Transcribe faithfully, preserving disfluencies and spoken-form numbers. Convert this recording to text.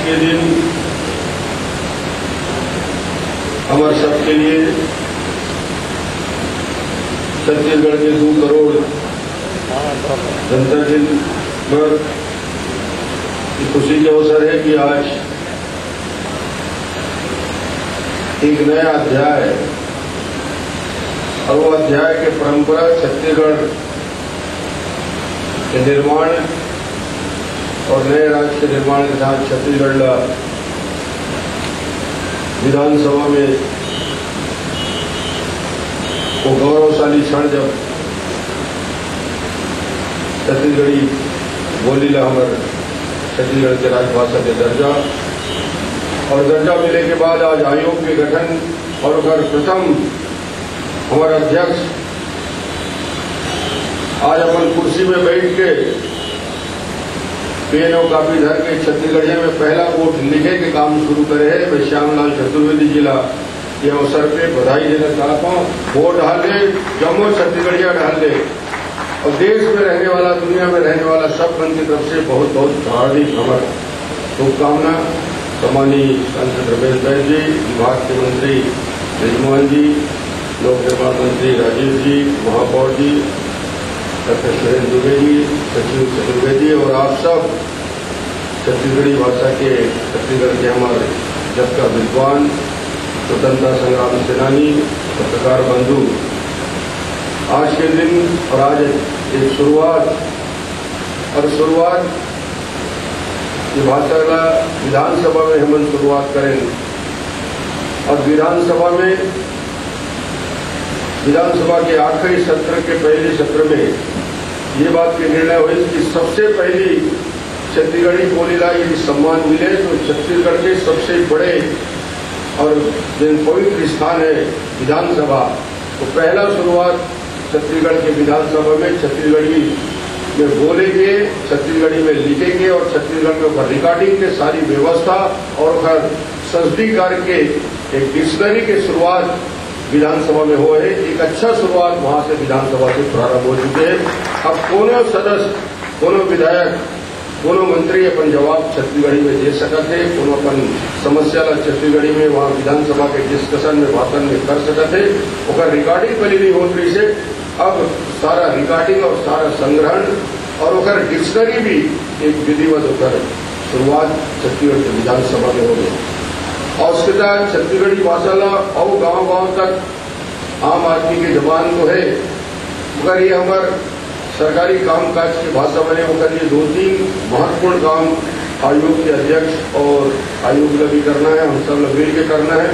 के दिन हमर सबके लिए छत्तीसगढ़ के दो करोड़ जनता के बर ये खुशी के अवसर है कि आज एक नया अध्याय, और वो अध्याय के परंपरा छत्तीसगढ़ के निर्माण और नए राज्य के निर्माण के साथ छत्तीसगढ़ ला विधानसभा में वो गौरवशाली क्षण, जब छत्तीसगढ़ी बोली ला हमर छत्तीसगढ़ के राजभाषा के दर्जा और दर्जा मिले के बाद आज आयोग के गठन और ओकर प्रथम हमर अध्यक्ष आज अपन कुर्सी में बैठ के पेन और कॉपी धर के छत्तीसगढ़िया में पहला वोट लिखे के काम शुरू करे है। मैं श्यामलाल चतुर्वेदी जी ला ये अवसर पे बधाई देना चाहता हूँ। वो डहर ले, जम्मो छत्तीसगढ़िया डहर ले, और देश में रहने वाला, दुनिया में रहने वाला सब मन की तरफ से बहुत बहुत हार्दिक हमर शुभकामना। सम्माननीय सांसद रमेश बैस जी, विभाग के मंत्री ब्रजमोहन जी, लोक निर्माण मंत्री राजेश जी, महापौर जी, डॉक्टर सुरेंद्र दुबे जी, सचिव चतुर्वेदी और आप सब छत्तीसगढ़ी भाषा के, छत्तीसगढ़ के हमारे जग का विद्वान, स्वतंत्रता संग्राम सेनानी, पत्रकार बंधु, आज के दिन और आज एक शुरुआत, और शुरुआत ये भाषा ला विधानसभा में हमन शुरुआत करें और विधानसभा में, विधानसभा के आखिरी सत्र के पहले सत्र में ये बात के निर्णय हुई कि सबसे पहली छत्तीसगढ़ी बोली ला यदि सम्मान मिले तो छत्तीसगढ़ के सबसे बड़े और जिन पवित्र स्थान है विधानसभा, तो पहला शुरुआत छत्तीसगढ़ के विधानसभा में छत्तीसगढ़ी में बोलेंगे, छत्तीसगढ़ी में लिखेंगे और छत्तीसगढ़ में ओकर रिकॉर्डिंग के सारी व्यवस्था और ओकर संसदीकरण के एक डिक्शनरी के शुरुआत विधानसभा में हो है। एक अच्छा शुरुआत वहां से विधानसभा से प्रारंभ हो चुके हैं। अब कोनो सदस्य, कोनो विधायक, कोनो मंत्री अपन जवाब छत्तीसगढ़ी में दे सकत है, कोनो अपन समस्या ला छत्तीसगढ़ी में वहाँ विधानसभा के डिस्कशन में, भाषण में कर सकत है। ओकर रिकॉर्डिंग पहले नहीं होत रही से, अब सारा रिकॉर्डिंग और सारा संग्रहण और ओकर डिक्शनरी भी एक विधिवत ओकर शुरुआत छत्तीसगढ़ के विधानसभा में हो गई। और उसके तहत छत्तीसगढ़ी भाषा ला और गांव-गांव तक आम आदमी के जबान तो है, मगर ये हमर सरकारी कामकाज के भाषा बने, ओकर लिए दो तीन महत्वपूर्ण काम आयोग के अध्यक्ष और आयोग ला भी करना है, हम सब ला मिल के करना है।